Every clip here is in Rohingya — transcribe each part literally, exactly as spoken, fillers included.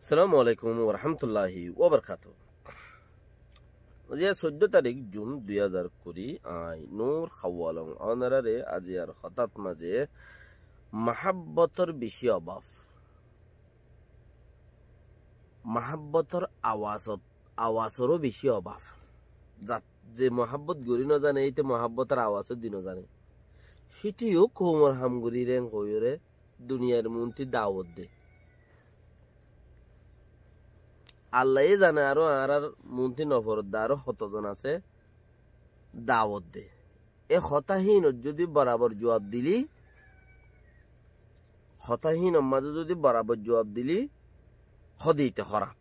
Assalamu alaikum warahmatulláhi wabarakátuhu. Aijja soiddó tarík Jun dui házar kuri, añí Nur Hawalong ónorare aijjar hotát mazé muhábbotor beci obaf. Muhábbotor awasot, awasoró beci obaf. Zat ze muhábbot gorí nozane, íte muhábbotor awasó di nozane. Híte yó koumor ham gorí reng hoiyóre duniyair muúnti dawot de. Allaye zane aró añárar muúnti noforodde aró hoto zon asé dawot de. E hotá hínor zodi borabor juab dili, hotá hínor mazé zodi borabor juab dili, hode íte hóraf.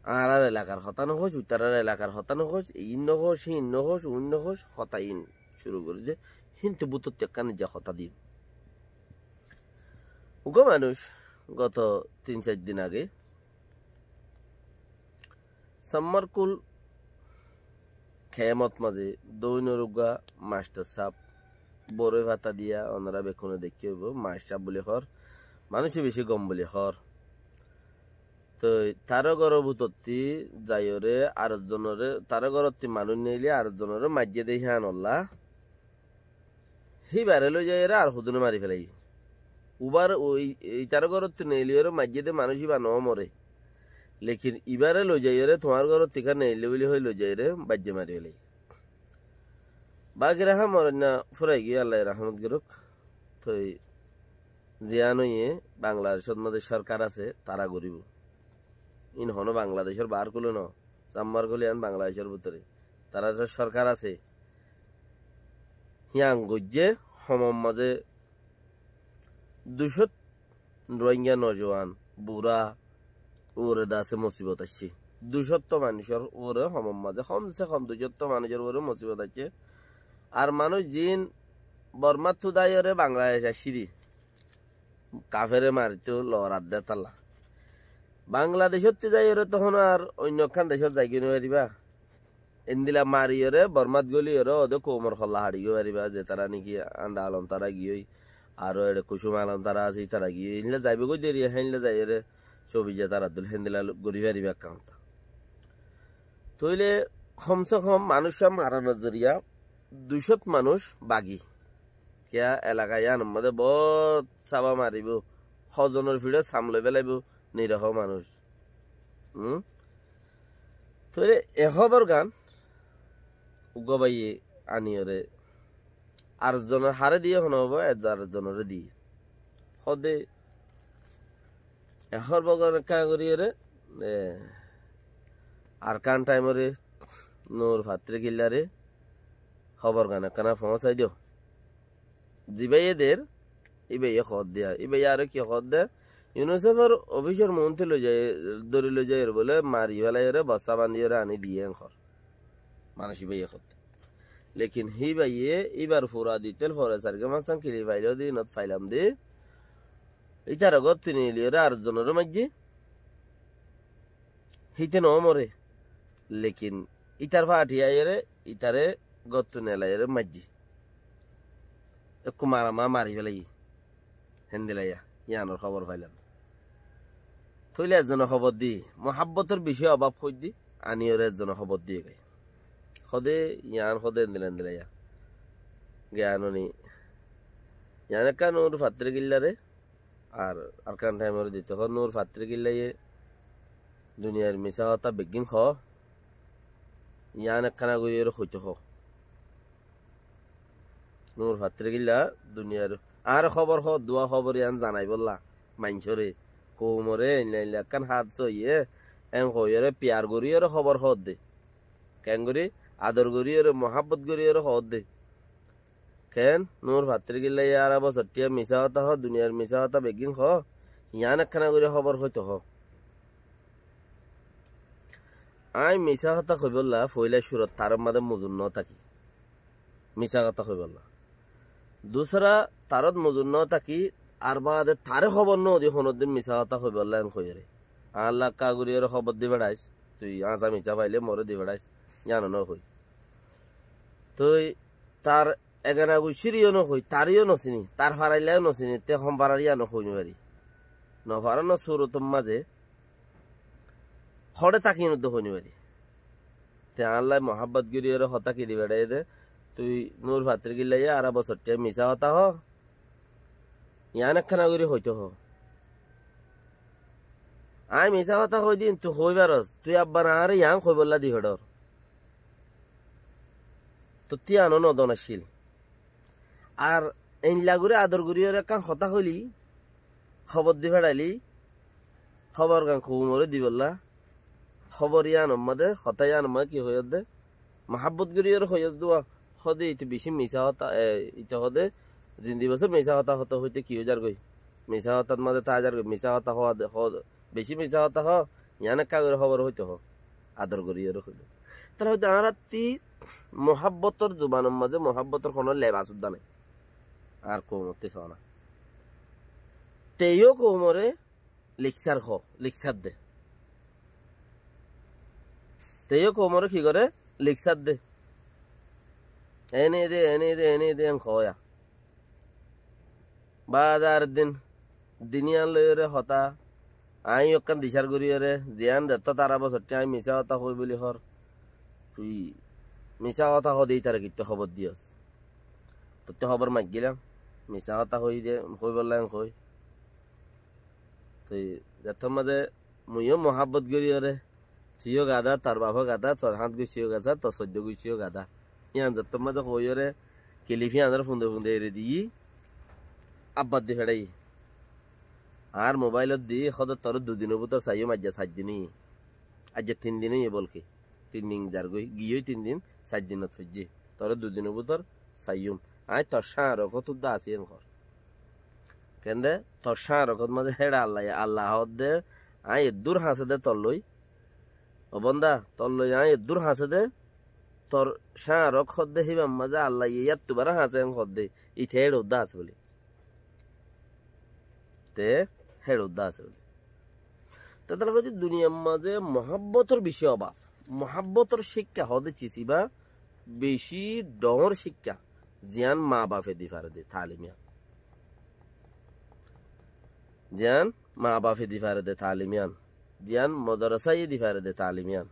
Añárar elakar hotá nohoic, utarar elakar hotá nohoic, iín nohoic, híin nohoic, uín nohoic, hotá iín cúru gorí de, híntu bútotti ekkán ijja hotá diyum. Uggwá manúic goto tin sair din age Sammarkul kemot mazé dóinor uggwá mastor sáb, boroi fata diya, onora bekkúne deikkó óibo, mastor sáb buli hoór, manúice beci gom buli hoór. Toi taró góror bútotti zaiyóre ar zonore, taró górotti manúic neeli ar zonore maijjé de híanolla. Híbare loizaiyóre ar hodúne mari félaiye. Ubar oi, itaró górotti neeliyóre maijjé de manúic íba nomore. Lekin ibare loizaiyóre tuáñr górotti ká neelile buli hoi loizaiyóre baijje mari félaiye. Bagira ham oróinna furai giyé, Allaye rahmot gorók. Toi ziyán óiye Bangladecót mazé sorkar asé, tará goríbo. Ín honó Bangladecór baár kúle no, Sammarkul yián Bangladecór bútore. Tarár sorkar asé. Híyan goijjé, homor mazé ducót Rohingya nojuwan, bura, uore dase musibot aiccé. Ducót manúicor uore homor mazé, homse hom ducót manúicor uore musibot aiccé. Ar manúic ziín Bormáttu zaiyóre Bangladec aiccé de, kafere maritó lorat de tálla. Bangladecótti zaiyóre tohón ar oinno ekkán decót zaigói no faribá. Endilla mariyóre, Bormát goliyóre, óde koumor holla haçigói faribá, ze tará niki Anda Alom tará giyói, aró eçe Kusum Alom tará asé, ítara giyói, héndilla zaibógoi deriya, héndilla zaiyóre, cóbija tará dul, héndilla gorí faribá ekkán hotá. Tóile homse hom manúic maranor zoriya ducót manúic bagi. Kiyá elaka yíanor mazé boóut sába maribó, hozonor fiçót sam loi félaibo, niroho manúic. Hum? Tóile e hóbor gán uggwá báiye aniyóre ar zonor haré diyé hono óibo, e ar zonoré diyé. Hóde e hóbor gán ekká goríyóre, e, Arkan Taimoré, Nur Fattirkillaré hóbor gán ekkána foóñsai diyo. Zibáye der, íbaye hoódde, íbaye aró ki hoódde, Yunusefor ofisor muúntu loizai, dóri loizaiyóre bóle mari félaiyóre bossá bandiyóre aní diyé en hoór. Manúic íbaye hoódde. Lekin híbaye íbar fura ditél fore sairgwá fañssán kilif failó de, not failam de, ítara góttu neeliyóre ar zonoré maijjé. Híte no more. Lekin ítar fathi aiyóre, ítare góttu nelaiyóre maijjé. Ekku mara ma mari félaiye. Héndilla yíanor hóbor failam. Tóile ezzone hóbor di, muhábbotor beci obaf hoóidde, aniyóre ezzone hóbor di goi. Hóde yían hóde héndilla héndilla yían. Giyanoni. Yían ekká Nur Fattirkillaré, ar Arkan Taimoré dito hoó, Nur Fattirkillaye duniyair misá hotá beggín hoó, yían ekkána goríyóre hoitó hoó. Nur Fattirkilla duniyair añáre hóbor hoó, duwa hóbor yían zanaibólla maincóre, koumoré, eilla eilla ekkán hádsa óiye, en hoiyóre piyar goríyóre hóbor hoódde. Keéngorí? Ador goríyóre, muhábbot goríyóre hoódde. Keén? Nur Fattirkillaye ara bosór thíya misá hotá hoó, duniyair misá hotá beggín hoó, yían ekkána gorí hóbor hoitó hoó. Aññí misá hotá hoibólla foóila cúrot tarár mazé mozur no táki. Misá hotá hoibólla. Dusára tarát mozur no táki, ar baade taré hóbor no di honódin misá hotá hoibólla en hoiyóre. Añálla ekká goríyóre hóbor di feçáis, tui añsa misá failé moré di feçáis, yíano no hoi. Tui tar egana guccír yó no hoi, taré yó no siní, tar farailla yó no siní, te hom farar yíano hoi no fari. Nofaranor surotor mazé hoçé táki iyán uddá hoói nofari. Te añálla muhábbot goríyoré hotá ki di beçaiyé dé, tui Nur Fattir Gillaiye ará bosór tiya misá hotá hoó. Yián ekkána gorí hoitó hoó. Aññí misá hotá hoói dé, tui hoói faros, tui abbar añáre yián hoibólla di feçór. Tottú yiáno nodon accíl. Ar eilla gorí ador goríyoré ekkán hotá hoilí, hóbor di feçailí, hóborgan koumoré dibolla, hóbor yiánor mazé, hotá yiánor mazé ki hoiyós dé? Muhábbot goríyoré hoiyós dé, hoó dé ite bicí misá hotá, e, ite hoó dé, zindi bosór misá hotá hotá hoité ki ói zargói? Misá hotár mazé tái zargói, misá hotá hoó dé, hoó dé, bicí misá hotá hoó, yián ekká gorí hóbor hoitó hoó, ador goríyoré hoilé. Tar hoité añárattí muhábbotor zubanor mazé muhábbotor honó lebas uddá nái. Añár koumottí soóna. Te yó koumoré lekcár hoó, lekcár de. Te yó koumoré ki goré? Lekcár de. Ene de, ene de, ene de, en hoóya. Baade ar din, din yián loiyoré hotá, aññí ekkán dicár goríyoré, ziyán zettó tará bosór tiya aññí misá hotá hoói buli hoór. Tui misá hotá hoó dé ítare kittú hóbor diyós. Tottú hóbor maiggílam, misá hotá hoói dé, hoóibolla en hoói. Tui zettór mazé mui yó muhábbot goríyoré, tui yó gadá, tor bafó gadá, tor háñt guccí yó gadá, tor soiddó guccí yó gadá. Yián zettór mazé hoóiyoré, kilif yiánor funde funde eri diyí, abbar di feçáiyi. Añár mobáilot di, hoó dé toré dui dinor bútor saiyúm, aijja sair din óiye. Aijja tin din óiye bolke. Tin din zargói, giyói tin din, sair dinot foijjé. Toré dui dinor bútor saiyúm. Aññí tor cáñr okót uddá así en hoór. Kende, tor cáñr okót mazé héçe Allaye, Alla hoó dé, aññí eddúr hañsé dé tollói. Ó bonda, tollói aññí eddúr hañsé dé, tor cáñr ok hoó dé híbar mazé Allaye yáttu bará hañsé en hoó dé, ite héçe uddá asé buli. Te héçe uddá asé buli. Te tala hoóde duniyar mazé muhábbotor bicí obaf. Muhábbotor cíkka hoóde cis ibá bicí dhoóñr cíkka. Ziyán maa bafe di fare de talim yián. Ziyán maa bafe di fare de talim yián. Ziyán modorasaiye di fare de talim yián.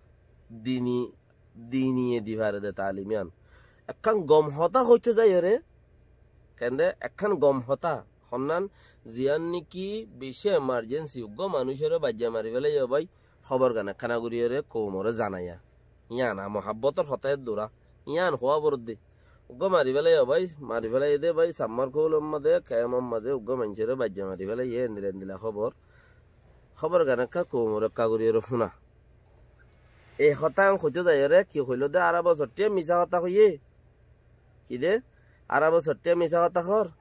Dini diniye di fare de talim yián. Ekkán gom hotá hoitó zaiyoré, kende ekkán gom hotá, honnán ziyán néki bicí emarjensi, uggúa manúicoré baijja mari félaiyé bái, hóborgan ekkána goríyoré koumoré zanaiya. Yián a muhábbotor hotá eddúra, yián hoó foredde. Uggúa mari félaiyé bái, mari félaiyé dé bái, sammár koulor mazé, kemor mazé, uggúa maincóre baijja mari félaiyé, endila endila hóbor. Hóborgan ekká koumoré ekká goríyoré fúna. E hotá aññí hoitó zaiyoré ki hoiló dé, ará bosór tiya misá hotá hoiyé. Ki dé? Ará bosór tiya misá hotá hoór.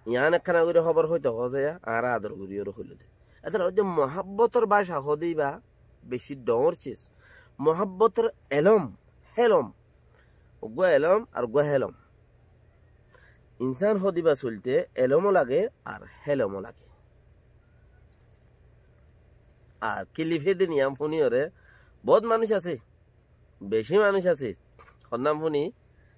Yián ekkána gorí hóbor hoitó hoó zaiya, añára ador goríyoré hoiló dé. Etar hoóde muhábbotor báca hoóde ibá bicí dhoóñr cis. Muhábbotor elóm, hélom. Uggúa elóm ar uggúa hélom. Insán hoóde ibá soilté elómo lage ar hélomó lage. Ar kilif hédin yián fúniyoré boóut manúic asé, bicí manúic asé. Honnán fúni,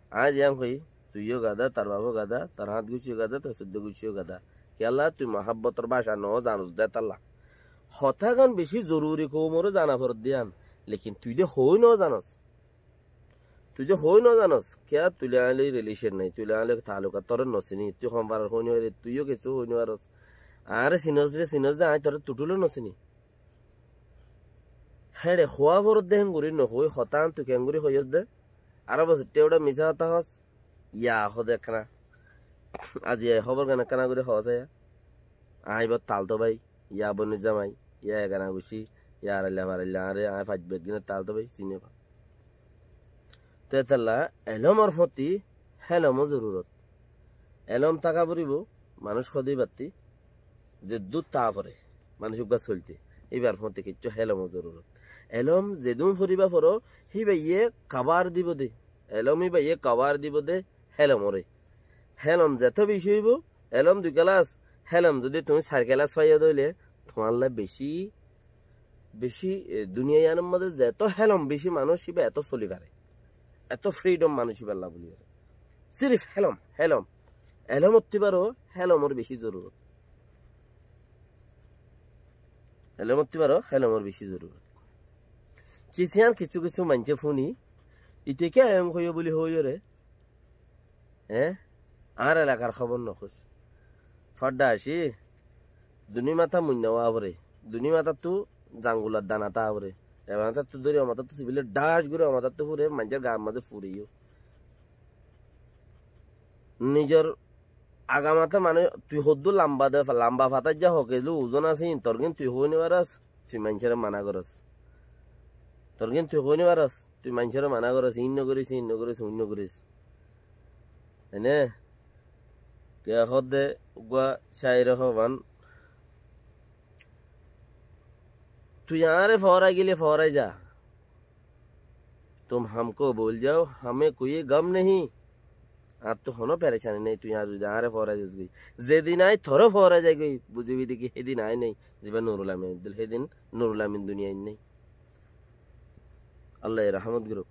aññí ziyán hoói, tui yó gadá, tor bafó gadá, tor háñt guccí yó gadá, tor soiddó guccí yó gadá. Kiyólla tui muhábbotor báca noó zanos dé tálla. Hotágan bicí zoruri koumoré zana foredde yián, lekin tui dé hoói noó zanos. Tui dé hoói noó zanos, kiyá tui loi aññí loi relícen nái, tui loi aññí loi taalukat, toré nosiní, tui hon farar hoói noó faris, tui yó kessú hoói noó faros. Añáre sinós dé, sinós dé, aññí toré tuthúle nosiní. Héçe hoó foredde héngorí nohoói, hotágan tui keéngorí hoiyós dé? Ará bosór tiya uçá misá hotá hoós, ya hoóde ekkána. Aziya e hóborgan ekkána gorí hoó zaiya. Aññí ibár taltó bái, ya bonir zamai, ya egana guccí, ya arailla farailla añáre, aññí faijj beggúnor taltó bái, siní fa. Te tálla elómor fóti hélomó zorurot. Elóm táka foribóu, manúic hoóde ibátti, zeddúr táa foré, manúic uggúa soilté, íbar fóti kiccú hélomó zorurot. Elóm zedún foribá foró, híbaye kabár dibou dé. Elóm íbaye kabár dibou dé hélomoré. Hélom zetó bicí óibou, elóm dui kelás, hélom zudi tuñí sair kelás faiyó dé óile, tuáñlla bicí, bicí, e, duniya yiánor modé zetó hélom bicí manúic íba etó soli faré. Etó fridhom manúic íballa buli faré. Sirif hélom, hélom. Elómottú íbaró hélomor bicí zorurot. Elómottú baró, elómor beci zorurot. Cisiyán kissú kissú maincé fúni, ite kiyá eén hoiyó buli hoiyóre, eé? Añár elakar hóbor nohoís. Fadda ací, duní matá muinna wá fore, duní matáttú zangular dana táa fore, e matáttú dóri o matáttú sibile dhac gorí o matáttú fure, maincór gaar mazé fureyó. Nizor aga matá mane tui hoddúr lamba de, lamba fatá já hokelú uzon asé, ín torgín tui hoói no faros, tui maincóre mana goros. Torgín tui hoói no faros, tui maincóre mana goros, ín no goris, ín no goris, ín no goris. Ene? Te hoódde uggúa cáire hoóban, tui añáre foorai gile foorai za. تم ہم کو بھول جاؤ، ہمیں کوئی غم نہیں. Añáttu honó perecani nái, tui añáre zodi añáre foorai zosgói. Zedin aññí toré foorai zaigói, buzibi de ki hédin aññí nái. Ziba Nurul Amin, hédin Nurul Amin duniyair nái. Allaye rahmot gorók.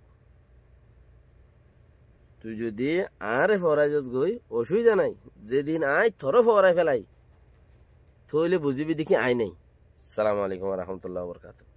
Tui zodi añáre foorai zosgói, ocubida nái. Zedin aññí toré foorai felai, tóile buzibi de ki aññí nái. Assalamu alaikum wa rahmatullahi wa barakatuhu.